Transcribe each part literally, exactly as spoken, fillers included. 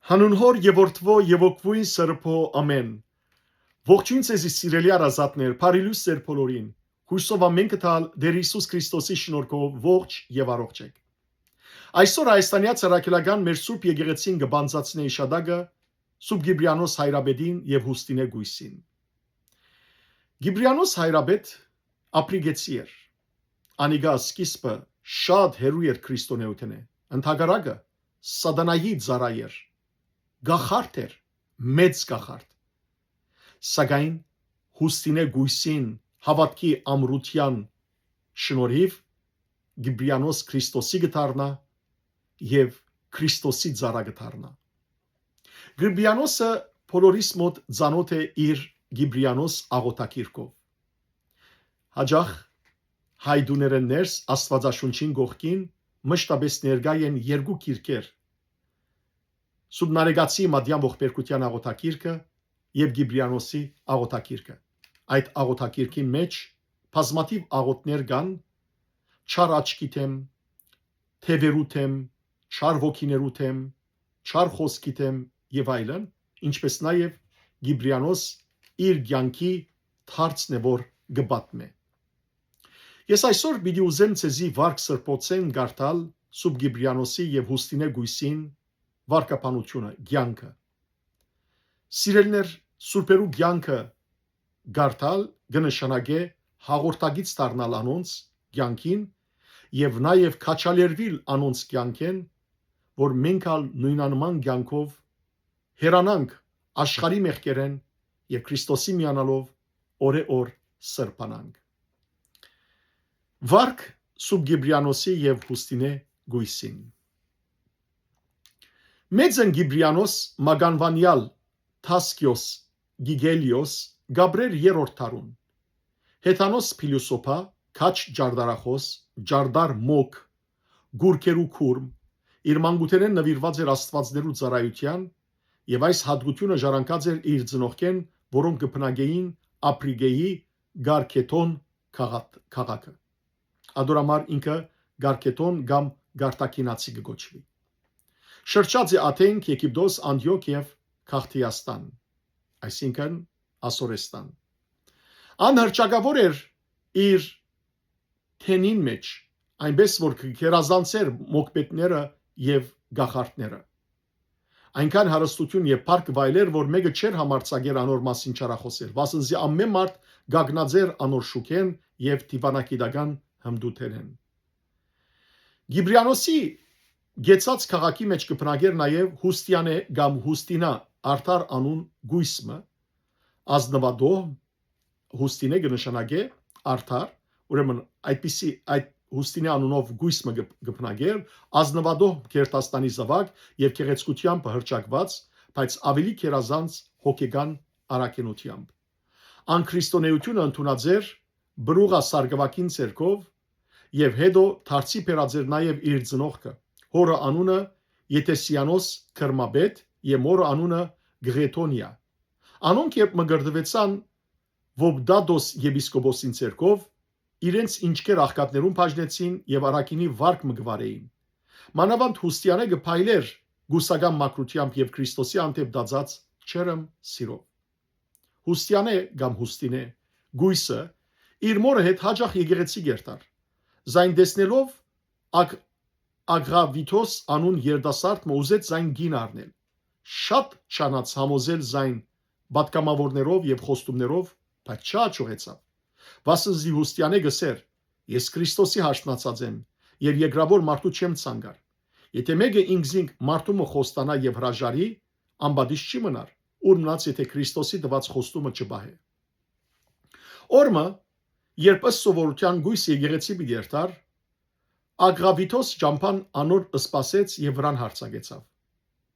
Հանուն Հօր եւ Որդւոյ եւ Հոգւոյն Սրբոյ, ամէն։ Ողջոյն ձեզի, սիրելի հարազատներ, բարի լոյս ձեր բոլորին։ Յուսով ամէն կը տալ Տէր Յիսուս Քրիստոսի շնորհքով ողջ եւ առողջ էք։ Այսօր Հայաստանեայ Առաքելական մեր Սուրբ Եկեղեցին կը բանձնեցնէ իշատակը Սուրբ Կիպրիանոս Հայրապետին եւ Յուստինէ կոյսին։ Կիպրիանոս Հայրապետ ափրիկեցի էր։ Անիկա սկիզբը շատ հեռու էր քրիստոնէութենէ, ընդհակառակը, սատանայի ծառայ էր, գախարդ էր, մեծ գախարդ։ Սակայն Յուստինէ կոյսին հաւատքի ամրութեան շնորհիւ Կիպրիանոս Քրիստոսի կը դառնայ եւ Քրիստոսի ծառայ կը դառնայ։ Կիպրիանոսը բոլորիս մօտ ծանօթ է իր Կիպրիանոս աղօթագիրքով։ Յաճախ հայ տուներէն ներս Աստուածաշունչին կողքին մշտապէս ներկայ են երկու գիրքեր. Սուրբ Նարեկացի Մատեան ողբերգութեան աղօթագիրքը եւ Կիպրիանոսի աղօթագիրքը։ Այդ աղօթագիրքին մէջ բազմաթիւ աղօթքներ կան. «Չար աչքի դէմ, թեւերու դէմ, չար ոգիներու դէմ, չար խօսքի դէմ» եւ այլն, ինչպէս նաեւ Կիպրիանոս իր կեանքի դարձն է, որ կը պատմէ։ Ես այսօր պիտի ուզեմ ձեզի վարք սրբոցէն կարդալ Սուրբ Կիպրիանոսի եւ Յուստինէ կոյսին վարքապանութիւնը, կեանքը։ Սիրելիներ, սուրբերու կեանքը կարդալ կը նշանակէ հաղորդակից դառնալ անոնց կեանքին եւ նաեւ քաջալերուիլ անոնց կեանքէն, որ մենք ալ նոյնանման կեանքով հեռանանք աշխարհի մեղքերէն եւ Քրիստոսի միանալով օրէ օր սրբանանք։ Վարք Սուրբ Կիպրիանոսի եւ Յուստինէ կոյսին։ Մեծն Կիպրիանոս Մագանվանեալ Թասկիոս Գիգելիոս կ'ապրէր երրորդ դարուն։ Հեթանոս փիլիսոփա, քաջ ճարտարախօս, ճարտար մոգ, կուռքերու քուրմ, իր մանկութենէն նուիրուած էր աստուածներու ծառայութեան եւ այս յատկութիւնը ժառանգած էր իր ծնողքէն, որոնք կը բնակէին Ափրիկէի Գարքեթոն քաղաք-, քաղաքը։ Ատոր համար ինքը Գարքեթոն կամ Գարթագինացի կը կոչուի։ Շրջած է Աթենք, Եգիպտոս, Անտիոք եւ Քաղդիաստան, այսինքն Ասորեստան։ Ան հռչակաւոր էր իր թենին մէջ, այնպէս որ կը գերազանցէր մոգպետները եւ գախարդները։ Այնքան հարստութիւն եւ փառք վայելեր, որ մէկը չէր համարձակեր անոր մասին չարախօսել, վասն զի ամէն մարդ կագնած էր անոր շուքէն եւ դիւանագիտական հմտութենէն։ Կիպրիանոսի գեցած քաղաքի մէջ կը բնակէր նաեւ Յուստիանէ կամ Յուստինա արդար անուն կոյս մը, ազնուատոհ, Յուստինէ կը նշանակէ արդար, ուրեմն այդպիսի, այդ Յուստինէ անունով կոյս մը կը, կը բնակէր, ազնուատոհ Գերդաստանի զաւակ եւ գեղեցկութեամբ հռչակուած, բայց աւելի գերազանց հոգեկան առաքինութեամբ։ Ան քրիստոնէութիւնը ընդունած էր Բրուղա Սարգուակին ձեռքով եւ հետո դարձի բերած էր նաեւ իր ծնողքը, հօրը անունը Եթեսիանոս Քրմապետ եւ մօրը անունը Գղեթոնիա։ Անոնք երբ մկրտուեցան Վոբդադոս եպիսկոպոսին ձեռքով, իրենց ինչքեր աղքատներուն բաժնեցին եւ առաքինի վարք մը կը վարէին։ Մանաւանդ Յուստիանէ կը փայլէր կուսական մաքրութեամբ եւ Քրիստոսի հանդէպ տածած չերմ սիրով։ Յուստիանէ կամ Յուստինէ կոյսը իր մօրը հետ յաճախ եկեղեցի կ'երթար։ Զայն տեսնելով Ագ-, Ագղավիթոս անուն երիտասարդ մը ուզեց զայն կին առնել։ Շատ չանաց համոզել զայն պատգամաւորներով եւ խոստումներով, բայց չհաջողեցաւ։ Վասն զի Յուստիանէ կ'ըսէր. «Ես Քրիստոսի հաշմնացած եմ եւ երկրաւոր մարդու չեմ ցանկար։ Եթէ մէկը ինքզինք մարդու մը խոստանայ եւ հրաժարի, անպատիժ չի մնար, ուր մնաց, եթէ Քրիստոսի տուած խոստումը չպահէ»։ Օրը մը, երբ ըստ սովորութեան կոյս եկեղեցի պիտի երթար, Ագղավիթոս ճամբան անոր սպասեց եւ վրան յարձակեցաւ։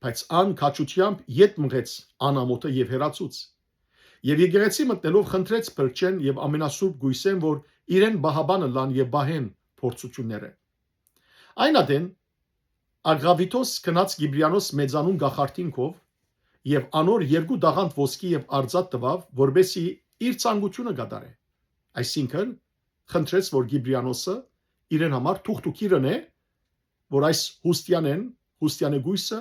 Բայց ան քաջութեամբ ետ մղեց անամոթը եւ հեռացուց։ Եւ եկեղեցի մտնելով խնդրեց փրկչէն եւ ամենասուրբ կոյսէն, որ իրեն պահապան ըլլան եւ պահեն փորձութիւնները։ Այն ատեն Ագղավիթոս գնաց Կիպրիանոս մեծանուն կախարդին քով եւ անոր երկու տաղանդ ոսկի եւ արծաթ տուաւ, որպէսզի իր ցանկութիւնը կատարէ։ Այսինքն, խնդրեց, որ Կիպրիանոսը իրեն համար թուղթուկիր ընէ, որ այս Յուստիանէն, Յուստիանէ կոյսը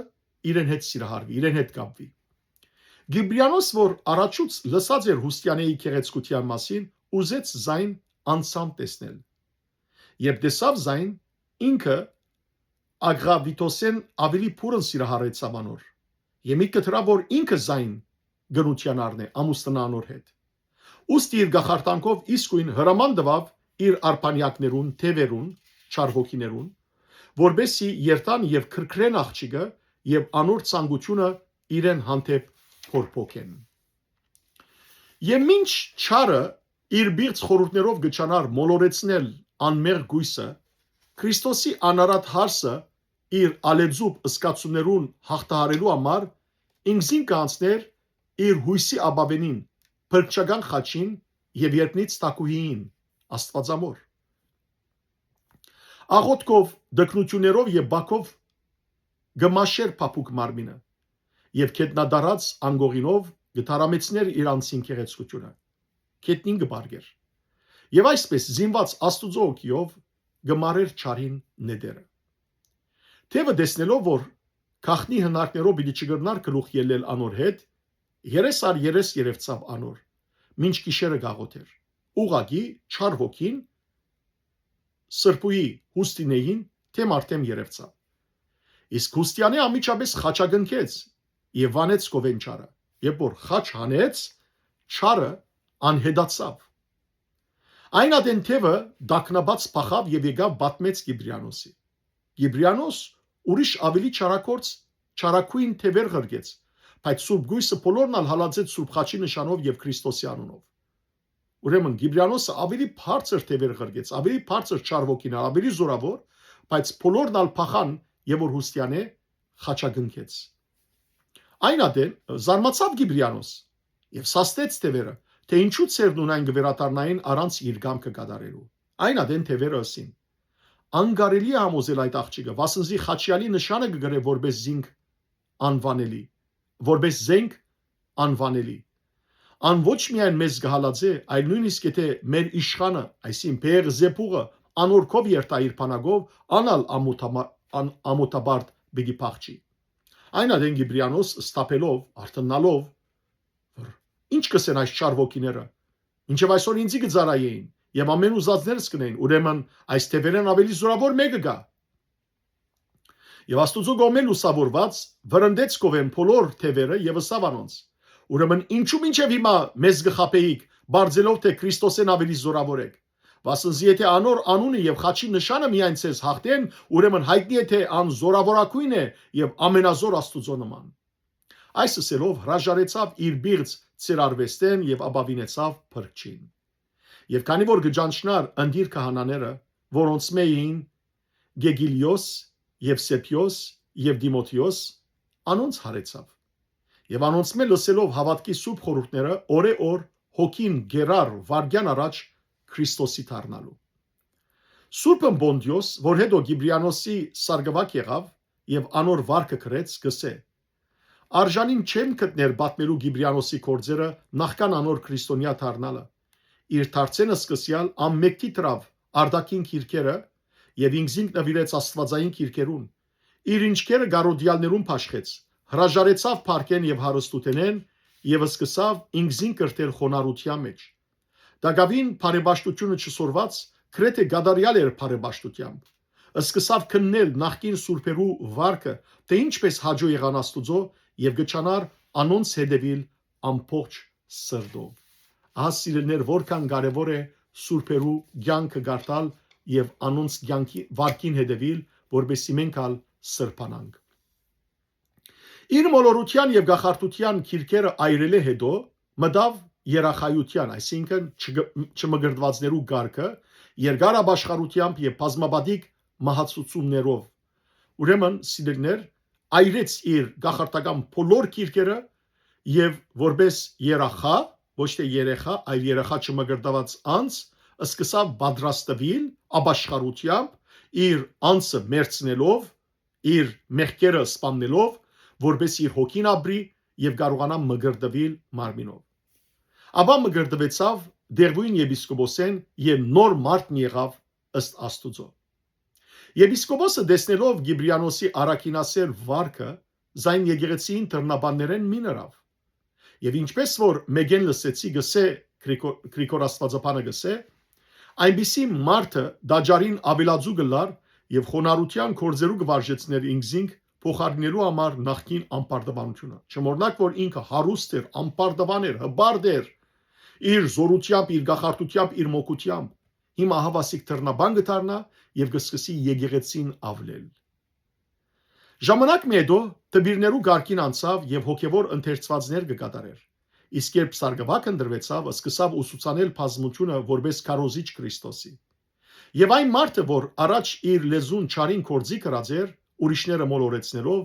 իրեն հետ սիրահարուի, իրեն հետ կապուի։ Կիպրիանոս, որ առաջուց լսած էր Յուսթիանեի գեղեցկութեան մասին, ուզեց զայն անձամբ տեսնել։ Երբ տեսաւ զայն, ինքը Ագրավիտոսէն աւելի բուռն սիրահարեցաւ անոր, եւ միտքը դրաւ, որ ինքը զայն կնութեան առնէ, ամուսնանայ անոր հետ։ Ուստի իր գախարդանքով իսկոյն հրաման տուաւ իր արբանեակներուն, թեւերուն, չար ոգիներուն, որպէս զի երթան եւ քրքրեն աղջիկը եւ անոր ցանկութիւնը իրեն հանդէպ փորփոքեն։ Եւ մինչ չարը իր պիղծ խորհուրդներով կը ջանար մոլորեցնել անմեղ կոյսը, Քրիստոսի անարատ հարսը իր ալեծուփ զգացումներուն յաղթահարելու համար ինքզին կ'անցնէր իր յոյսի ապաւենին, փրկչական խաչին եւ երկնից թագուհիին, Աստուածամոր։ Աղօթքով, տքնութիւններով եւ բակով կը մաշէր փափուկ մարմինը եւ գետնատարած անկողինով կը թարամեցնէր իր անձին գեղեցկութիւնը, գետնին կը պառկէր։ Եւ այսպէս, զինուած Աստուծոյ օգիով, կը մարէր չարին նետերը։ Թեւը, տեսնելով որ գաղտնի հնարքներով պիտի չկրնար գլուխ ելլել անոր հետ, երես առ երես երեւցաւ անոր, մինչ գիշերը կ'աղօթէր։ Ուղղակի չար ոգին Սրբուհի Յուսթինեին թեմ արդեմ երեւցաւ։ Իսկ Յուսթիանե անմիջապէս խաչակնքեց եւ վանեց կովեն չարը։ Երբ որ խաչ հանեց, չարը անհետացաւ։ Այն ատեն թեւը տագնապած փախաւ եւ եկաւ պատմեց Կիպրիանոսի։ Կիպրիանոս ուրիշ աւելի չարագործ, չարագոյն թեւեր ղրկեց, բայց Սուրբ Կոյսը բոլորն ալ հալածեց Սուրբ Խաչի նշանով եւ Քրիստոսի անունով։ Ուրեմն Կիպրիանոսը աւելի բարձր թեւեր ղրկեց, աւելի բարձր չար ոգիներ, աւելի զօրաւոր, բայց բոլորն ալ փախան եւ որ Յուսթիանե խաչակնքեց։ Այն ատեն զարմացաւ Կիպրիանոս եւ սաստեց թեւերը, թէ ինչու ծերն ու նայն կը վերադառնային առանց իր կամքը կատարելու։ Այն ատեն թեւերը ըսին. «Անկարելի է համոզել այդ աղջիկը, վասն զի խաչեալի նշանը կը կրէ որպէս զինք անվանելի, որպէս զենք անվանելի։ Ան ոչ միայն մեզ կը հալածէ, այլ նոյնիսկ եթէ մեր իշխանը, այսինքն Բեղզեբուղը, անոր քով երթայ իր բանակով, ան ալ ամոթամա-, ան-, ամոթաբարդ պիտի փախչի»։ Այն ատեն Կիպրիանոս, սթափելով, արթննալով, որ ինչ կ'ըսեն այս չար ոգիները, մինչեւ այսօր ինծի կը ծառայէին եւ ամէն ուզածներս կ'ընէին, ուրեմն այս թեւերէն աւելի զօրաւոր մէկը կայ։ Եւ Աստուծոյ կողմէ լուսաւորուած, վրընդեց կովեն բոլոր թեւերը եւ ըսաւ անոնց. «Ուրեմն ինչո՞ւ մինչեւ հիմա մեզ կը խաբէիք, պարզելով թէ Քրիստոսէն աւելի զօրաւոր էք։ Վասն զի եթէ անոր անունը եւ խաչի նշանը միայն ձեզ յաղթեն, ուրեմն յայտնի է թէ ան զօրաւորագոյն է եւ ամենազօր Աստուծոյ նման»։ Այս ըսելով հրաժարեցաւ իր պիղծ ծերարուեստէն եւ ապաւինեցաւ փրկչին։ Եւ քանի որ կը ճանչնար ընտիր քահանաները, որոնցմէ էին Գեգիլիոս, Եւսեբիոս եւ Դիմոթիոս, անոնց յարեցաւ։ Եւ անոնցմէ լսելով հաւատքի սուրբ խորհուրդները, օրէ օր հոգին գերար վայրկեան առաջ Քրիստոսի դառնալու։ Սուրբն Պոնտիոս, որ հետո Կիպրիանոսի սարկուակ եղաւ եւ անոր վարկը կրեց, կ'ըսէ. «Արժանին չեմ գտներ պատմելու Կիպրիանոսի գործերը նախքան անոր քրիստոնեայ դառնալը։ Իր դարձէն սկսեալ ամմեկդի դրաւ արտաքին քիրքերը եւ ինքզինք նուիրեց աստուածային քիրքերուն։ Իր ինչքերը կարօտեալներուն բաշխեց, հրաժարեցաւ փառքէն եւ հարստութենէն եւ սկսաւ ինքզինք կրթել խոնարհութեան մէջ։ Տակաւին բարեպաշտութիւնը չսորված, գրեթէ կատարեալ էր բարեպաշտութեամբ։ Սկսաւ քննել նախկին սուրբերու վարկը, թէ ինչպէս հաճոյ եղան Աստուծոյ եւ կը ջանար անոնց հետեւիլ ամբողջ սրտով»։ Ահա, սիրելիներ, որքան կարեւոր է սուրբերու կեանքը կարդալ եւ անոնց կեանքի վարկին հետեւիլ, որպէս զի մենք ալ սրբանանք։ Իր մոլորութեան եւ կախարդութեան քիրքերը այրելէ հետո մտաւ երախայութեան, այսինքն չգ-, չմկրտուածներու կարգը, երկար ապաշխարութեամբ եւ բազմապատիկ մահացուցումներով։ Ուրեմն, սիրելիներ, այրեց իր կախարդական բոլոր քիրքերը եւ որպես երախա, ոչ թէ երեխա, այլ երեխա չմկրտուած անձ, սկսաւ պատրաստվել ապաշխարութեամբ, իր անձը մեռցնելով, իր մեղքերը սպաննելով, որպէս իր հոգին ապրի եւ կարողանայ մկրտվել մարմինով։ Ապա մկրտվեցաւ տեղւոյն եպիսկոպոսէն եւ նոր մարդ մը եղաւ ըստ Աստուծոյ։ Եպիսկոպոսը, տեսնելով Կիպրիանոսի առաքինասէր վարկը, զայն եկեղեցիին դռնաբաններէն մին ըրաւ։ Եւ ինչպէս որ մէկէն լսեցի, գսէ Գրիգոր, Գրիգոր Աստուածաբանը գսէ, այնպիսի մարդը տաճարին աւելաձու կ'ըլլար եւ խոնարհութեան գործերու կը վարժեցնէր ինքզինք փոխարինելու համար նախկին ամբարտավանութիւնը։ Չմոռնաք, որ ինքը հարուստ էր, ամբարտավան էր, հպարտ էր, իր զօրութեամբ, իր կախարդութեամբ, իր մոգութեամբ։ Հիմա ահաւասիկ դռնաբան կը դառնայ եւ կը սկսի եկեղեցին աւլել։ Ժամանակ մը հետո դպիրներու կարգին անցաւ եւ հոգեւոր ընթերցուածներ կը կատարէր։ Իսկ երբ սարկուակ ընտրուեցաւ, սկսաւ ուսուցանել բազմութիւնը որպէս քարոզիչ Քրիստոսի։ Եւ այն մարդը, որ առաջ իր լեզուն չարին գործի կրած էր, ուրիշները մոլորեցնելով,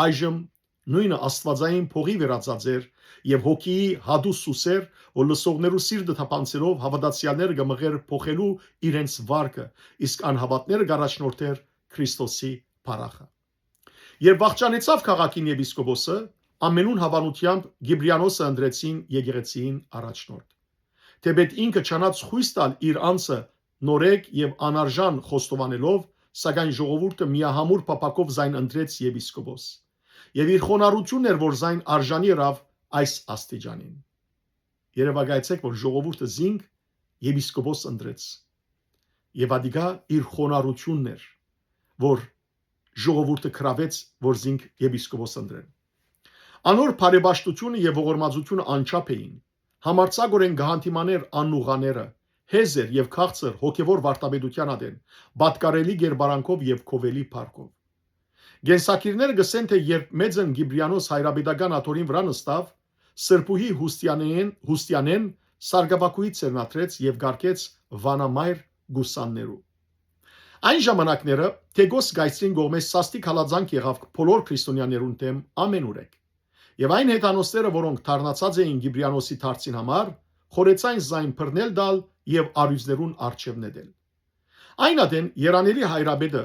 այժմ նոյնը աստուածային փողի վերածած էր եւ հոգիի հատուս սուսեր, որ լսողներու սիրտը թափանցելով հաւատացեալները կը մղեր փոխելու իրենց վարկը, իսկ անհաւատները կ'առաջնորդէր Քրիստոսի փառախը։ Երբ վախճանեցաւ քաղաքին եպիսկոպոսը, ամենուն հաւանութեամբ Կիպրիանոսը ընտրեցին եկեղեցիին առաջնորդ։ Թէպէտ ինքը չանաց խոյս տալ իր անձը նորեկ եւ անարժան խոստովանելով, սակայն ժողովուրդը միահամուռ փափաքով զայն ընտրեց եպիսկոպոս։ Եւ իր խոնարհութիւնն էր, որ զայն արժանի ըրաւ այս աստիճանին։ Երեւակայեցէք, որ ժողովուրդը զինք եպիսկոպոս ընտրեց։ Եւ ատիկա իր խոնարհութիւնն էր, որ ժողովուրդը գրաւեց, որ զինք եպիսկոպոս ընտրեն։ Անոր բարեպաշտութիւնը եւ ողորմածութիւնը անչափ էին։ Համարձակօրէն կը հանդիմանէր աննուղաները, հեզեր եւ քաղցր հոգեւոր վարդապետութեան ատեն, պատկառելի կերպարանքով եւ քովելի փառքով։ Կենսագիրները կ'ըսեն, թէ երբ մեծն Կիպրիանոս հայրապետական աթոռին վրայ նստաւ, սրբուհի Հուստիանեն, Հուստիանեն սարկուակուի ծերնադրեց եւ կարգեց վանամայր գուսաններու։ Այն ժամանակները Թեգոս կայսրին կողմէ սաստիկ հալածանք եղաւ բոլոր քրիստոնեաներուն դէմ ամենուրեք։ Եւ այն հեթանոսները, որոնք դառնացած էին Կիպրիանոսի դարձին համար, խորեցան զայն բռնել տալ եւ առիւծներուն առջեւ նետել։ Այն ատեն երանելի հայրապետը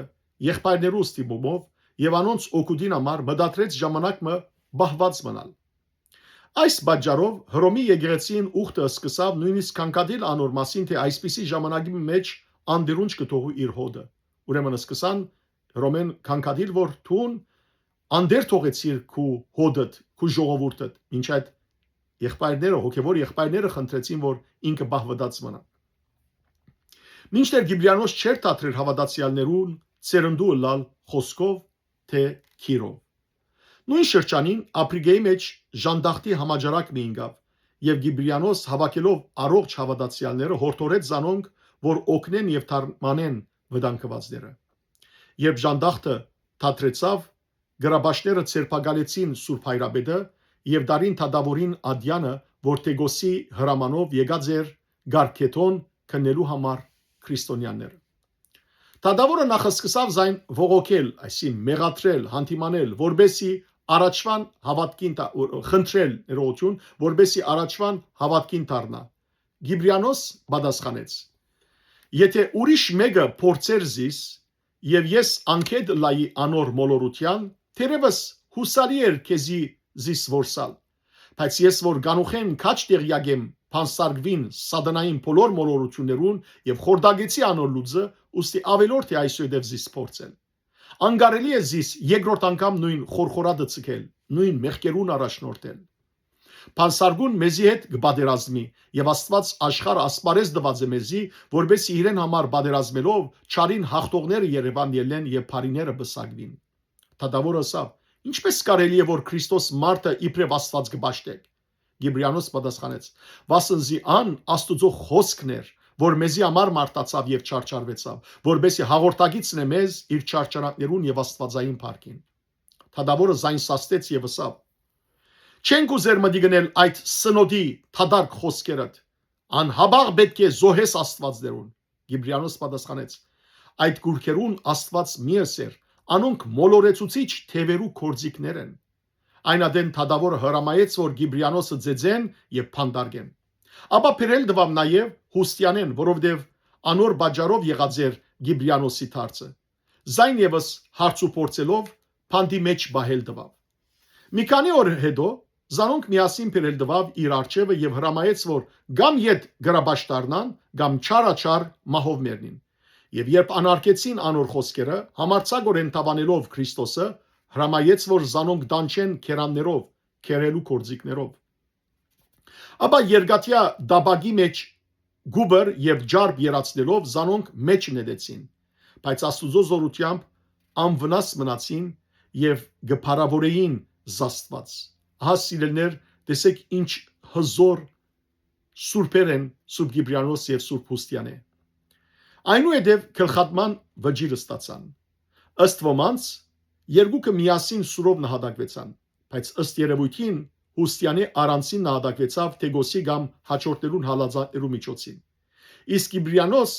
եղբայրներու ստիպումով եւ անոնց օգուտին համար մտադրեց ժամանակ մը պահուած մնալ։ Այս պատճառով Հռոմի եկեղեցին ուխտը սկսաւ նոյնիսկ կանգատիլ անոր մասին, թէ այսպիսի ժամանակի մէջ անդերունջ կը թողու իր հօդը։ Ուրեմն սկսան Հռոմէն կանգատիլ, որ դուն անդեր թողեցիր քու հօդդ, քու ժողովուրդդ, մինչ այդ եղբայրները, հոգեվոր եղբայրները խնդրեցին, որ ինքը պահուած մնայ։ Մինչդեռ Կիպրիանոս չէր դադրեր հաւատացեալներուն ծերնդու ըլլալ խօսքով թէ գիրով։ Նոյն շրջանին Ափրիկայի մէջ ժանդախտի համաճարակ մը ինկաւ եւ Կիպրիանոս հաւաքելով առողջ հաւատացեալները յորդորեց զանոնք, որ օգնեն եւ թարմանեն վտանգուածները։ Երբ ժանդախտը դադրեցաւ, գրաբաշները ձերբակալեցին Սուրբ Հայրապետը եւ դարին թադաւորին ատեանը, որ Թեգոսի հրամանով եկած էր Գարկեթոն քննելու համար քրիստոնեաները։ Թադաւորը նախ սկսաւ զայն ողոքել, այսինքն մեղադրել, հանդիմանել, որպեսի առաջվան հաւատքին տա-, խնդրել ներողություն, որպեսի առաջվան հաւատքին դառնայ։ Կիպրիանոս պատասխանեց. «Եթէ ուրիշ մէկը փորձեր զիս, եւ ես անկէտ լայի անոր մոլորութեան, թերեւս յուսալի էր քեզի զիս որսալ։ Բայց ես որ գանուխէն քաջ տեղեակ եմ բանսարկուին սատանային բոլոր մոլորութիւններուն եւ խորտակեցի անոր լուծը, ուստի աւելորդ է այսուհետեւ զիս փորձել։ Անկարելի է զիս երկրորդ անգամ նոյն խորխորատը ձգել, նոյն մեղքերուն առաջնորդել։ Բանսարկուն մեզի հետ կը պատերազմի, եւ Աստուած աշխարհը ասպարէզ տուած է մեզի, որպեսզի իրեն համար պատերազմելով չարին յաղթողները երեւան ելլեն եւ բարիները պսակուին»։ Թադաւորը ըսաւ. «Ինչպէ՞ս կարելի է, որ Քրիստոս մարդը իբրեւ Աստուած կը պաշտէք»։ Կիպրիանոս պատասխանեց. «Վասն զի ան Աստուծոյ խօսքն էր, որ մեզի համար մարդացաւ եւ չարչարուեցաւ, որպեսզի հաղորդակիցն է մեզ իր չարչարանքներուն եւ աստուածային փառքին»։ Թադաւորը զայն սաստեց եւ ըսաւ. «Չենք ուզեր մտի գնել այդ սնոտի թադարկ խօսքերդ։ Անհապաղ պէտք է զոհես աստուածներուն»։ Կիպրիանոս պատասխանեց. «Այդ կուռքերուն Աստուած մի ըսեր, անոնք մոլորեցուցիչ թեւերու գործիքներ են»։ Այն ատեն թադաւորը հրամայեց, որ Կիպրիանոսը ձեձեն եւ բանտարկեն։ Ապա բերել տուաւ նաեւ Հուստիանեն, որովհետեւ անոր պատճառով եղած էր Կիպրիանոսի դարձը։ Զայն եւս հարցուփորձելով բանտի մէջ պահել տուաւ։ Մի քանի օր հետո զանոնք միասին բերել տուաւ իր առջեւը եւ հրամայեց, որ կամ ետ գրաբաշ դառնան, կամ չարաչար մահով մեռնին։ Եւ երբ անարգեցին անոր խօսքերը, համարձակօրէն դաւանելով Քրիստոսը, հրամայեց որ զանոնք տանջեն քերաններով, քերելու գործիքներով։ Ապա երկաթեայ տապակի մէջ գուպր եւ ճարպ երածնելով զանոնք մէջ նետեցին, բայց Աստուծոյ զօրութեամբ անվնաս մնացին եւ կը փառաւորէին զԱստուած։ Ահա, սիրելիներ, տեսէք ինչ հզօր սուրբեր են Սուրբ Կիպրիանոս եւ Սուրբ Յուստիանէ։ Այնուհետեւ գլխատման վճիռ ստացան։ Ըստ ոմանց, երկուքը միասին սուրով նահատակուեցան, բայց ըստ երեւոյթին Յուստիանէ առանձին նահատակուեցաւ Թեկոսի կամ յաջորդներուն հալածանքներու միջոցին։ Իսկ Կիպրիանոս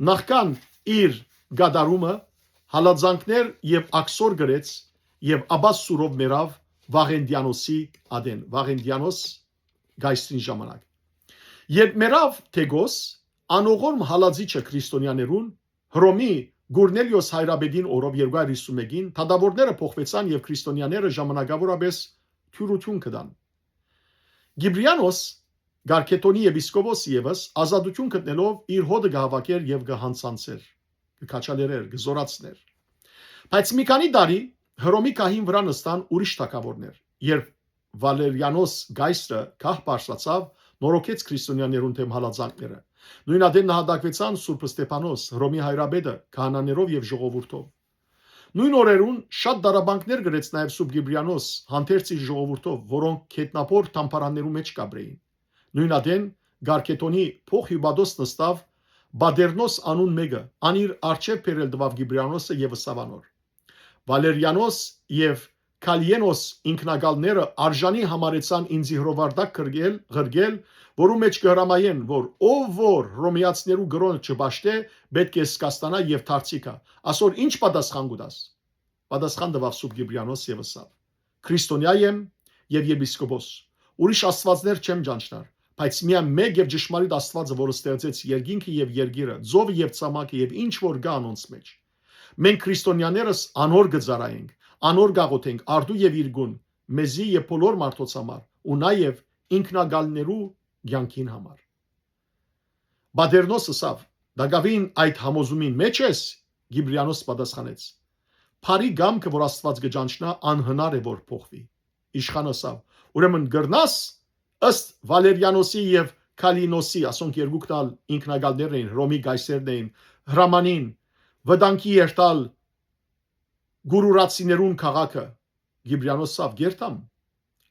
նախքան իր կատարումը հալածանքներ եւ աքսոր կրեց եւ ապա սուրով մեռաւ Վաղենտիանոսի ատեն, Վաղենտիանոս կայսրին ժամանակ։ Երբ մեռաւ Թեկոս, անողորմ հալածիչը քրիստոնեաներուն, Հռոմի Կորնելիոս հայրապետին օրով երկու հազար հիսուն մէկին դատաւորները փոխուեցան եւ քրիստոնեաները ժամանակաւորապէս թիւրութիւն կտան։ Կիպրիանոս, Կարկեթոնի եպիսկոպոսը ևս, ազատութիւն գտնելով, իր հօդը կը հաւաքէր եւ կը յանցանցէր, կը քաջալերէր, կը զօրացնէր։ Բայց մի քանի տարի Հռոմի գահին վրայ նստան ուրիշ թագաւորներ, երբ Վալերիանոս կայսրը գահ բարձրացաւ, նորոգեց քրիստոնեաներուն դէմ հալածանքները։ Նոյն ատեն նահատակուեցան Սուրբ Ստեփանոս, Հռոմի հայրապետը, քահանաներով եւ ժողովուրդով։ Նոյն օրերուն շատ տառապանքներ կրեց նաեւ Սուրբ Կիպրիանոս, հանդերձ իր ժողովուրդով, որոնք գետնափոր թամբարաններու մէջ կ'ապրէին։ Նոյն ատեն Կարկեթոնի փոխ Հիւպատոս նստաւ Պատերնոս անուն մէկը, ան իր առջեւ բերել տուաւ Կիպրիանոսը եւ ըսաւ անոր. Վալերիանոս եւ Քալիենոս ինքնակալները արժանի համարեցան ինծի հրովարտակ ղրկել, ղրկել, որու մէջ կը հրամայեն, որ ով որ Հռոմեացիներու կրօնը չպաշտէ, պէտք է սկաստանայ եւ դարձի գայ։ Ասոր ի՞նչ պատասխան կու տաս։ Պատասխան տուաւ Սուրբ Կիպրիանոս եւ ըսաւ. Քրիստոնեայ եմ եւ եպիսկոպոս։ Ուրիշ աստուածներ չեմ ճանչնար, բայց միայն մէկ եւ ճշմարիտ Աստուածը, որ ստեղծեց երկինքը եւ երկիրը, ծովը եւ ցամաքը եւ ինչ որ կայ անոնց մէջ։ Մենք քրիստոնեաներս անոր կը ծառայենք, անոր կ'աղօթենք, արդու եւ իրկուն, մեզի եւ բոլոր մարդոց համար ու նաեւ ինքնակալներու կեանքին համար։ Պատերնոս ըսաւ. «Տակաւին այդ համոզումին մէջ ես»։ Կիպրիանոս պատասխանեց. «Բարի կամքը որ Աստուած կը ճանչնայ, անհնար է որ փոխուի»։ Իշխանը ըսաւ. «Ուրեմն կրնա՞ս ըստ Վալերիանոսի եւ Քալինոսի», ասոնք երկուքն ալ ինքնակալներն էին, Հռոմի կայսերն էին, «հրամանին վտանգի երթալ Կուրուրացիներուն քաղաքը»։ Կիպրիանոս ըսաւ. «Կ'երթամ»։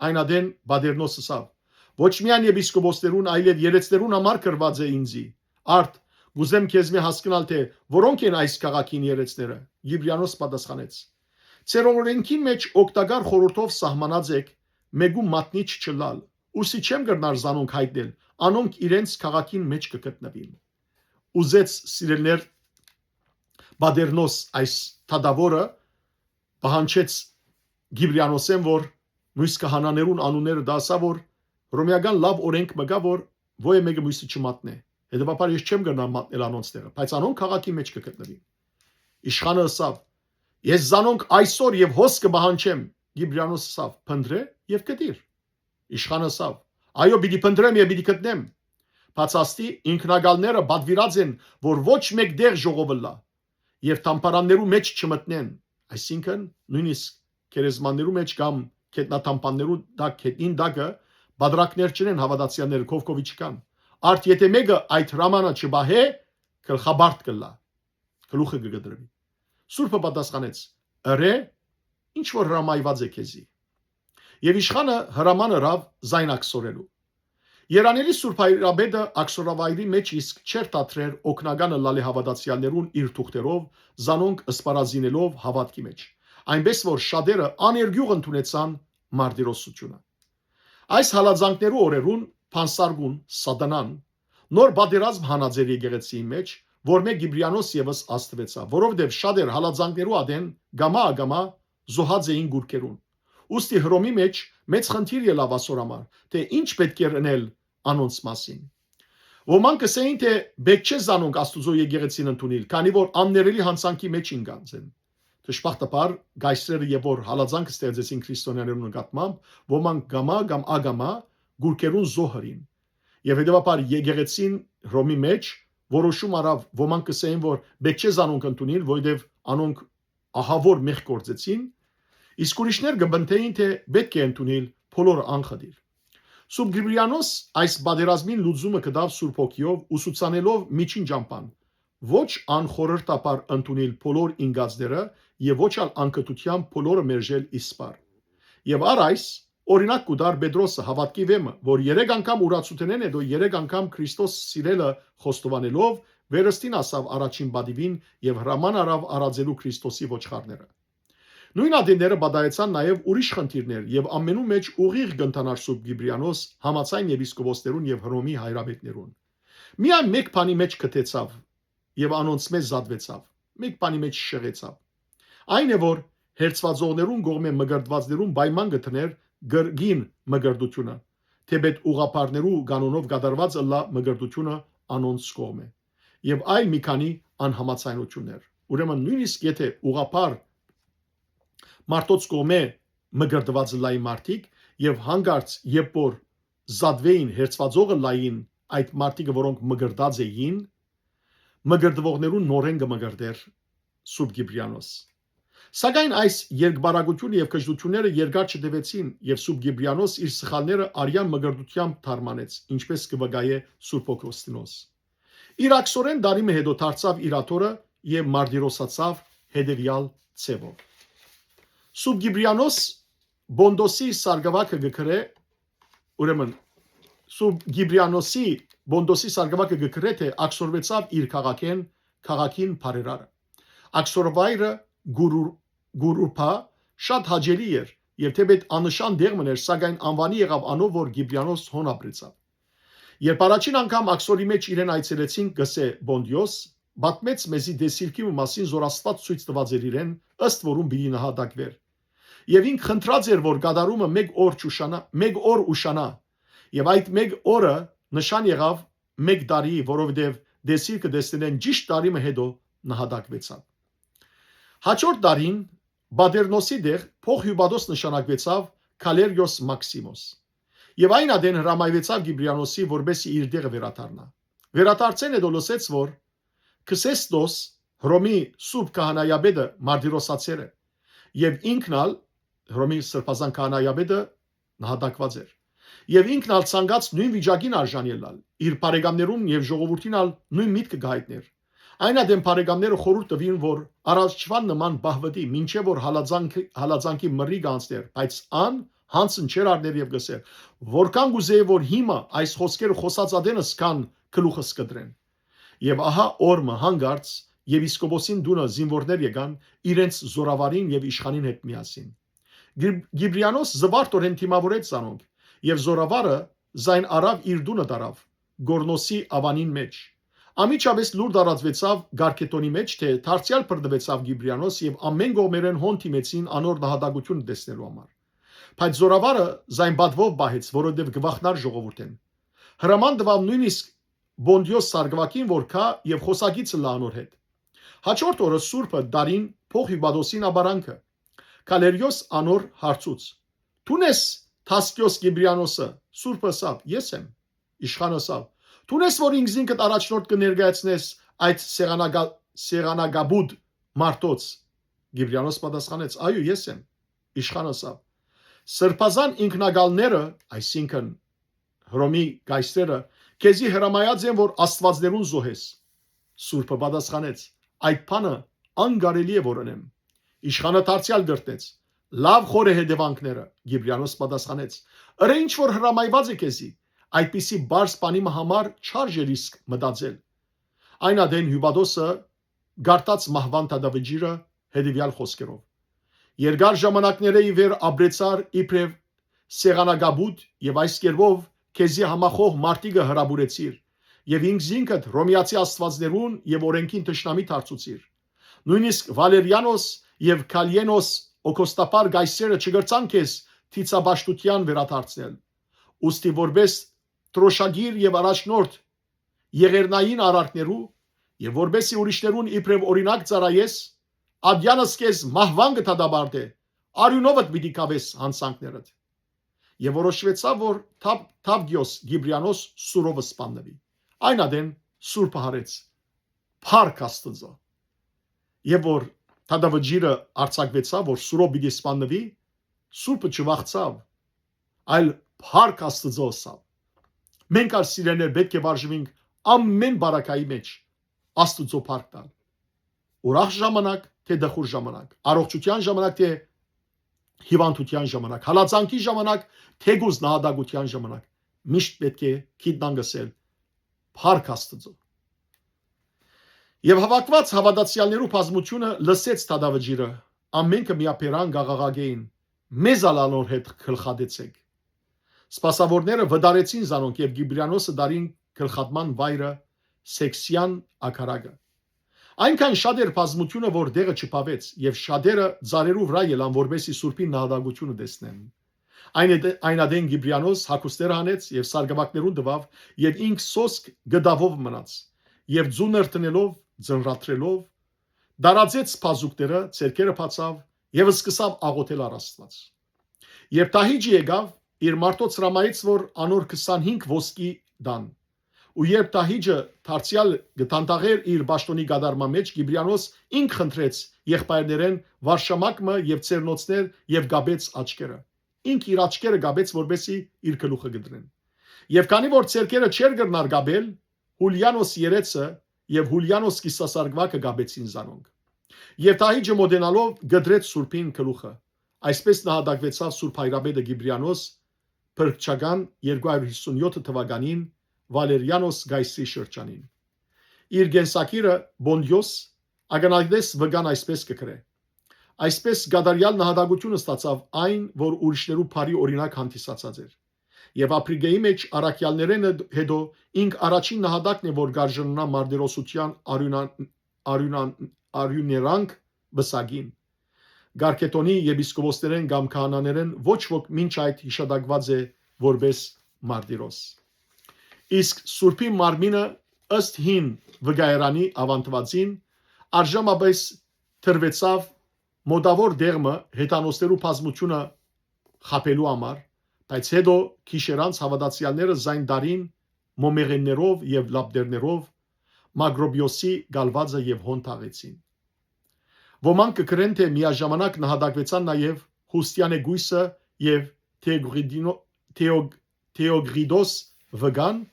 Այն ատեն Պատերնոս ըսաւ. «Ոչ միայն եպիսկոպոսներուն, այլեւ երեցներուն համար գրուած է ինծի։ Արդ, կ'ուզեմ քեզմէ հասկնալ, թէ որո՞նք են այս քաղաքին երեցները»։ Կիպրիանոս պատասխանեց. «Ձեր օրենքին մէջ օգտակար խորհուրդով սահմանած էք մէկու մատնիչ չըլլալ, ուստի չեմ կրնար զանոնք յայտնել, անոնք իրենց քաղաքին մէջ կը գտնուին»։ Ուզեց, սիրելիներ, Պատերնոս այս թագաւորը պահանջեց Կիպրիանոսէն, որ մյուս քահանաներուն անունները տայ, ըսաւ, որ հռոմեական լաւ օրենք մը կայ, որ ոեւէ մէկը մյուսը չմատնէ։ Հետեւաբար ես չեմ կրնար մատնել անոնց տեղը, բայց անոնք քաղաքի մէջ կը գտնուին։ Իշխանը ըսաւ. «Ես զանոնք այսօր եւ հոս կը պահանջեմ»։ Կիպրիանոս ըսաւ. «Փնտռէ եւ գտիր»։ Իշխանը ըսաւ. «Այո, պիտի փնտռեմ եւ պիտի գտնեմ»։ Բացաստի, ինքնակալները պատուիրած են, որ ոչ մէկ տեղ ժողով ըլլայ եւ թամբարաններու մէջ չմտնեն, այսինքն, նոյնիսկ գերեզմաններու մէջ կամ գետնաթամբաններու տակ, գետնին տակը պատրակներ չունեն հաւատացեալները, քովքովի չկան։ Արդ եթէ մէկը այդ հրամանը չպահէ, գլխապարտ կ'ըլլայ, գլուխը կը կտրուի։ Սուրբը պատասխանեց. «Ըրէ, ինչ որ հրամայուած է քեզի»։ Եւ իշխանը հրաման ըրաւ զայն աքսորելու։ Երանելի Սուրբ Հայրապետը աքսորավայրի մէջ իսկ չէր դադրեր օգնականը լալի հաւատացեալներուն իր թուղթերով, զանոնք սպառազինելով հաւատքի մէջ, այնպէս որ շատերը աներկիւղ ընդունեցան մարտիրոսությունը։ Այս հալածանքներու օրերուն Փանսարգուն, Սատանան, նոր պատերազմ հանած էր եկեղեցիի մէջ, որ մէ Կիպրիանոս եւս ազդուեցաւ, որովհետեւ շատեր հալածանքներու ատեն կամա ակամա զոհած էին գուրքերուն։ Ուստի Հռոմի մէջ մեծ խնդիր ելաւ ասոր համար, թէ ինչ պէտք էր ընել անոնց մասին։ Ոմանք կ'ըսէին, թէ պէտք չէ զանոնք Աստուծոյ եկեղեցին ընդունիլ, քանի որ աններելի յանցանքի մէջ ինկած են։ Դժբախտաբար, կայսրերը եւ որ հալածանք ստեղծեցին քրիստոնեաներուն նկատմամբ, ոմանք կամա կամ ակամա գուրքերուն զոհ ըրին։ Եւ հետեւաբար եկեղեցին Հռոմի մէջ որոշում առաւ, ոմանք կ'ըսէին, որ պէտք չէ զանոնք ընդունիլ, որովհետեւ անոնք ահաւոր մեղք գործեցին, Իսկ ուրիշներ կը պնդէին թէ պէտք է ընդունիլ բոլորը անխտիր։ Սուրբ Կիպրիանոս այս պատերազմին լուծումը կտաւ Սուրբ Հոգիով, ուսուցանելով միջին ճամբան, ոչ անխորհրդաբար ընդունիլ բոլոր ինկածները եւ ոչ ալ անկտութեամբ բոլորը մերժել իսպառ։ Եւ առ այս օրինակ կու տար Պետրոսը, հաւատքի վէմը, որ երեք անգամ ուրացութենէն յետոյ երեք անգամ Քրիստոս սիրելը խոստովանելով, վերստին ասաւ առաջին պատիւին եւ հրաման առաւ արածելու Քրիստոսի ոչխարները։ Նոյն ատենները պատահեցան նաեւ ուրիշ խնդիրներ եւ ամենու մէջ ուղիղ կ'ընթանար Սուրբ Կիպրիանոս համաձայն եպիսկոպոսներուն եւ Հռոմի հայրապետներուն։ Միայն մէկ բանի մէջ քթեցաւ եւ անոնցմէ զատուեցաւ, մէկ բանի մէջ շեղեցաւ։ Այն է, որ հերձուածողներուն կողմէ մկրտուածներուն պայման կը դներ կրկին մկրտութիւնը, թէպէտ ուղղափառներու կանոնով կատարուած ըլլայ մկրտութիւնը անոնց կողմէ եւ այլ մի քանի անհամաձայնութիւններ։ Ուրեմն նոյնիսկ եթէ ուղղափառ մարդոց կողմէ մկրտուած ըլլային մարդիկ եւ հանկարծ երբ որ զատուէին, հերձուածող ըլլային այդ մարդիկը, որոնք մկրտած էին, մկրտուողներուն նորէն կը մկրտէր Սուրբ Կիպրիանոս։ Սակայն այս երկբարակութիւնը եւ կժտութիւնները երկար չտեւեցին եւ Սուրբ Կիպրիանոս իր սխալները արեան մկրտութեամբ թարմանեց, ինչպէս կը վկայէ Սուրբ Օգոստինոս։ Իր աքսորէն տարի մը յետոյ դարձաւ իր աթոռը եւ մարտիրոսացաւ հետեւեալ ձեւով։ Սուրբ Կիպրիանոս Պոնտոսի Սարգսակը կը գրէ, ուրեմն, Սուրբ Կիպրիանոսի Պոնտոսի Սարգսակը կը գրէ թէ աքսորուեցաւ իր քաղաքէն, քաղաքին բարերարը։ Աքսորվայրը Գուրուր Գուրուրփա շատ հաճելի էր եւ թէպէտ աննշան տեղ մըն էր, սակայն անուանի եղաւ անով որ Կիպրիանոս հոն ապրեցաւ։ Երբ առաջին անգամ աքսորի մէջ իրեն այցելեցին, կ'ըսէ Պոնտիոս, պատմեց մեզի դեսիլքի մը մասին, զոր Աստուած ցոյց տուած էր իրեն, ըստ որուն պիտի նահատակուէր։ Եւ ինք խնդրած էր որ կատարումը մէկ օր չուշանայ, մէկ օր ուշանայ։ Եւ այդ մէկ օրը նշան եղաւ մէկ տարի, որովհետեւ դեսիլքը տեսնելէն ճիշդ տարի մը յետոյ նահատակուեցաւ։ Հաջորդ տարին Պատերնոսի տեղ փոխ հիւպատոս նշանակուեցաւ Գալերիոս Մաքսիմոս։ Եւ այն ատեն հրամայուեցաւ Կիպրիանոսի, որպէս զի իր տեղը վերադառնայ։ Վերադարձէն յետոյ լսեց որ Քսեստոս, Հռոմի սուրբ քահանայապետը, մարտիրոսացեր է եւ ինքն ալ, Հռոմի սրբազան քահանայապետը, նահատակուած էր։ Եւ ինքն ալ ցանկաց նոյն վիճակին արժան ելլալ, իր բարեկամներուն եւ ժողովուրդին ալ նոյն միտքը կը յայտնէր։ Այն ատեն բարեկամները խորհուրդ տուին որ առաջուան նման պահուըտի, մինչեւ որ հալածանքի, հալածանքի մրրի կ'անցնէր, բայց ան յանձն չէր առներ եւ կ'ըսէր. «Որքան կ'ուզէի որ հիմա այս խօսքերը խօսած ատեն զգան գլուխս կտրեն»։ Եւ ահա օր մը հանկարծ եպիսկոպոսին տունը զինուորներ եկան իրենց զօրավարին եւ իշխանին հետ միասին։ Գիպրիանոս զուարթօրէն դիմաւորեց զանոնք եւ զօրավարը զայն առաւ իր տունը տարաւ Կորնոսի աւանին մէջ։ Անմիջապէս լուր տարածուեցաւ Կարկեթոնի մէջ թէ դարձեալ բռնուեցաւ Կիպրիանոս եւ ամէն կողմերէն հոն դիմեցին անոր նահատակութիւնը տեսնելու համար։ Բայց զօրավարը զայն պատուով պահեց, որովհետեւ կը վախնար ժողովուրդէն։ Հրաման տուաւ նոյնիսկ Պոնտիոս Սարգսակին որ գայ եւ խօսակից ըլլայ անոր հետ։ Հաջորդ օրը սուրբը տարին փոխ հիւպատոսին ապարանքը։ Գալերիոս անոր հարցուց. «Դո՞ւն ես Թասկիոս Կիպրիանոսը»։ Սուրբը ըսաւ. «Ես եմ»։ Իշխանը ըսաւ. «Դո՞ւն ես որ ինքզինքդ առաջնորդ կը ներկայացնես այդ սեղանագա- սեղանագաբուտ մարդոց»։ Կիպրիանոս պատասխանեց. «Այո, ես եմ»։ Իշխանը ըսաւ. «Սրբազան ինքնակալները, այսինքն Հռոմի կայսրերը, քեզի հրամայած են որ աստուածներուն զոհես»։ Սուրբը պատասխանեց. «Այդ բանը անկարելի է որ ընեմ»։ Իշխանը դարձեալ կրթնեց. «Լաւ խորը հետեւանքները»։ Կիպրիանոս պատասխանեց. «Ըրէ ինչ որ հրամայուած է քեզի, այդպիսի բարձ բանի մը համար չարժեր իսկ մտածել»։ Այն ատեն հիւպատոսը գարտած մահուան դատավճիռը հետեւեալ խօսքերով. «Երկար ժամանակներէ ի վեր ապրեցար իբրեւ սեղանագաբուտ եւ այս կերպով քեզի համախոհ մարդիկը հրապուրեցիր եւ ինքզինքդ Հռոմեացի աստուածներուն եւ օրէնքին թշնամի դարձուցիր։ Նոյնիսկ Վալերիանոս եւ Գալիենոս օգոստապար կայսրերը չկրցան քեզ դիցապաշտութեան վերադարձնել։ Ուստի որպէս դրոշագիր եւ առաջնորդ եղեռնային արարքներու եւ որպէս զի ուրիշներուն իբրեւ օրինակ ծառայես, ատեանս քեզ մահուան կը դատապարտէ, արիւնովդ պիտի գաւես յանցանքներդ»։ Եւ որոշուեցաւ որ Թաւ- Թավգիոս Կիպրիանոս սուրով սպաննուի։ Այն ատեն սուրբը յարեց. «Փառք Աստուծոյ»։ Եւ որ դատավճիռը արձակուեցաւ, որ սուրով պիտի սպաննուի, սուրբը չվախցաւ, այլ փառք Աստուծոյ ըսաւ։ Մենք ալ, սիրելիներ, պէտք է վարժուինք ամէն բարակայի մէջ Աստուծոյ փառք տալ։ Ուրախ ժամանակ, թէ տխուր ժամանակ, առողջութեան ժամանակ, թէ հիւանդութեան ժամանակ, հալածանքի ժամանակ, թէկուզ նահատակութեան ժամանակ, միշտ պէտք է գիտնանք ըսել. «Փառք Աստուծոյ»։ Եւ հաւաքուած հաւատացեալներու բազմութիւնը լսեց դատավճիռը, ամէնքը միաբերան կ'աղաղակէին. «Մեզ ալ անոր հետ գլխատեցէք»։ Սպասաւորները վտարեցին զանոնք եւ Կիպրիանոսը դարին գլխատման վայրը Սեքսիան ակարակը։ Այնքան շատ էր բազմութիւնը, որ տեղը չբաւեց, եւ շատերը ծառերու վրայ ելան, որպէսզի սուրբին նահատակութիւնը տեսնեն։ Այն ատե-, այն ատեն Կիպրիանոս հագուստները հանեց եւ սարկաւակներուն տուաւ, եւ ինք սոսկ գդաւով մնաց, եւ ձու նրբնելով, ձնրադրելով, դարաձեց բազուկները, ձեռքերը բացաւ եւ սկսաւ աղօթել առ Աստուած։ Երբ Թահիճը եկաւ, իր մարդոց հրամայեց, որ անոր քսանհինգ ոսկի տան։ Ու երբ Թահիճը դարձեալ կը դանդաղէր իր պաշտօնի կատարման մէջ, Կիպրիանոս ինք խնդրեց եղբայրներէն վարշամակ մը եւ ծերնոցներ եւ կապեց աչքերը։ Ինք իր աչքերը կապեց, որպէսզի իր գլուխը կտրեն։ Եւ քանի որ ձեռքերը չէր կրնար կապել, Յուլիանոս երեցը եւ Յուլիանոս կիսասարկուակը կապեցին զանոնք։ Եւ Թահիճը մօտենալով կտրեց սուրբին գլուխը։ Այսպէս նահատակուեցաւ սուրբ հայրապետը Կիպրիանոս, փրկչական երկու հարիւր հիսունյոթ թուականին, Վալերիանոս Կայսրի շրջանին։ Իր կենսագիրը Պոնտիոս ականատես վկան այսպէս կը գրէ. «Այսպէս կատարեալ նահատակութիւն ստացաւ այն, որ ուրիշներու բարի օրինակ հանդիսացած էր։ Եւ Ափրիկեի մէջ առաքեալներէն յետ-, յետոյ ինք առաջին նահատակն է, որ գարժնանայ մարտիրոսութեան արիւնան-, արիւնան-, արիւներանք պսակին։ Գարքեդոնի եպիսկոպոսներէն կամ քահանաներէն ոչ ոք մինչ այդ յիշատակուած է որպէս մարտիրոս»։ Իսկ սուրբի մարմինը, ըստ հին վկայարանի աւանդուածին, արժամապէս տրուեցաւ մօտաւոր տեղ մը հեթանոսներու բազմութիւնը խաբելու համար, բայց յետոյ գիշերանց հաւատացեալները զայն տարին մոմեղէններով եւ լապտերներով Մակրոպիոսի գալուածը եւ հոն թաղեցին։ Ոմանք կը գրեն, թէ միաժամանակ նահատակուեցան նաեւ Յուստիանե կոյսը եւ Թեոգրիդինո-, Թեոգ-, Թեոգրիդոս վկան,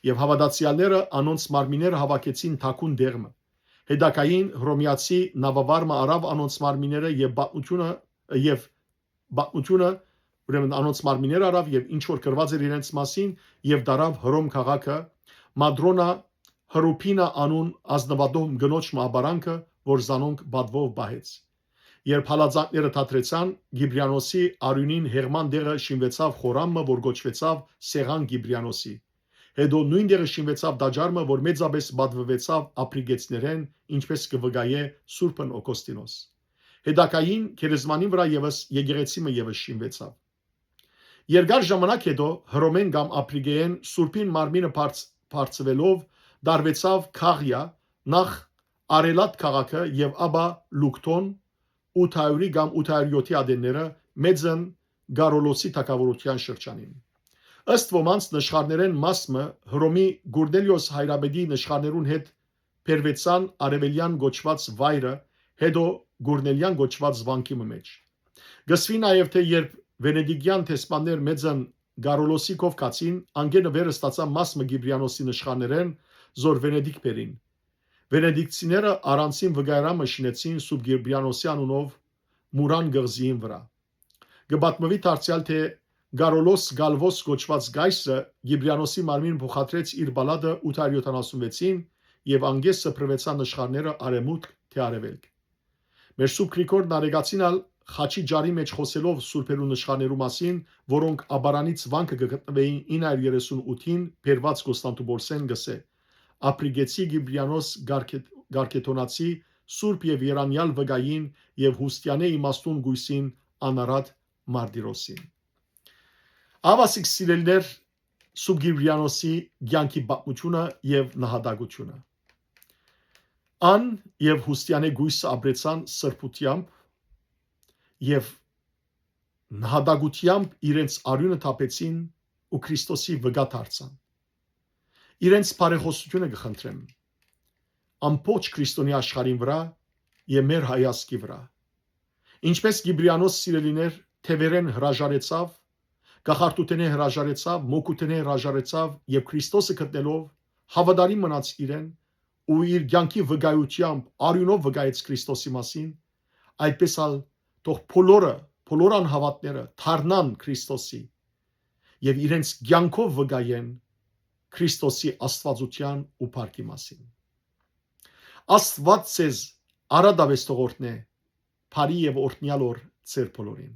եւ հաւատացեալները անոնց մարմինները հաւաքեցին թաքուն տեղ մը։ Հետագային հռոմեացի նաւավար մը առաւ անոնց մարմինները եւ պատմութիւնը, եւ պատմութիւնը, ուրեմն անոնց մարմինները առաւ եւ ինչ որ գրուած էր իրենց մասին, եւ տարաւ Հռոմ քաղաքը, Մատրոնա Հրուփինա անուն ազնուատոհ կնոջ մը ապարանքը, որ զանոնք պատուով պահեց։ Երբ հալածանքները դադրեցան, Կիպրիանոսի արիւնին հեղման տեղը շինուեցաւ խորան մը, որ կոչուեցաւ Սեղան Կիպրիանոսի։ Յետոյ նոյն տեղը շինուեցաւ տաճար մը, որ մեծապէս պատուուեցաւ ափրիկեցիներէն, ինչպէս կը վկայէ սուրբն Օգոստինոս։ Հետագային գերեզմանին վրայ եւս եկեղեցի մը եւս շինուեցաւ։ Երկար ժամանակ յետոյ Հռոմէն կամ Ափրիկէէն սուրբին մարմինը բարձ-, բարձուելով, տարուեցաւ Քաղիա, նախ Արելատ քաղաքը եւ ապա Լուկթոն, ութ հարիւրի կամ ութ հարիւր յոթի ատենները, Մեծն Կարոլոսի թագաւորութեան շրջանին։ Ըստ ոմանց, նշխարներէն մաս մը Հռոմի Կուրնելիոս հայրապետի նշխարներուն հետ բերուեցան արեւելեան կոչուած վայրը, յետոյ Կուրնելեան կոչուած վանքի մը մէջ։ Կ'ըսուի նաեւ, թէ երբ վենետիկեան դեսպաններ Մեծն Կարոլոսի քով գացին, անկէ նուէր ստացան մաս մը Կիպրիանոսի նշխարներէն, զոր Վենետիկ բերին։ Վենետիկցիները առանձին վկայարան մը շինեցին Սուրբ Կիպրիանոսի անունով Մուրան կղզիին վրայ։ Կը պատմուի դարձեալ, թէ Կարոլոս Գալվոս կոչուած կայսրը Կիպրիանոսի մարմին փոխադրեց իր պալատը ութ հարիւր յոթանասունվեցին եւ անկէ սփռուեցան նշխարները արեւմուտք թէ արեւելք։ Մեր Սուրբ Գրիգոր Նարեկացին ալ խաչի ջարի մէջ խօսելով սուրբերու նշխարներու մասին, որոնք Աբարանից վանքը կը գտնուէին ինը հարիւր երեսուն ութին բերուած Կոստանդնուպոլսէն, կ'ըսէ. «Ափրիկեցի Կիպրիանոս Գարքեթ-, Գարքեթոնացի սուրբ եւ երանեալ վկային եւ Յուստիանե իմաստուն կոյսին անարատ մարտիրոսին»։ Ահա, սիրելիներ, Սուրբ Կիպրիանոսի կեանքի պատմութիւնը եւ նահատակութիւնը։ Ան եւ Յուստիանե կոյսը ապրեցան սրբութեամբ եւ նահատակութեամբ իրենց արիւնը թափեցին ու Քրիստոսի վկայ դարձան։ Իրենց բարեխօսութիւնը կը խնդրեմ ամբողջ քրիստոնեայ աշխարհին վրայ եւ մեր հայազգի վրայ։ Ինչպէս Կիպրիանոս, սիրելիներ, թեւերէն հրաժարեցաւ, կախարդութենէ հրաժարեցաւ, մոգութենէ հրաժարեցաւ եւ Քրիստոսը գտնելով՝ հաւատարիմ մնաց իրեն ու իր կեանքի վկայութեամբ արիւնով վկայեց Քրիստոսի մասին, այդպէս ալ թող բոլորը, բոլոր անհաւատները դառնան Քրիստոսի եւ իրենց կեանքով վկայեն Քրիստոսի աստուածութեան ու փառքի մասին։ Աստուած ձեզ արատապէս թող օրհնէ, բարի եւ օրհնեալ օր ձեր բոլորին։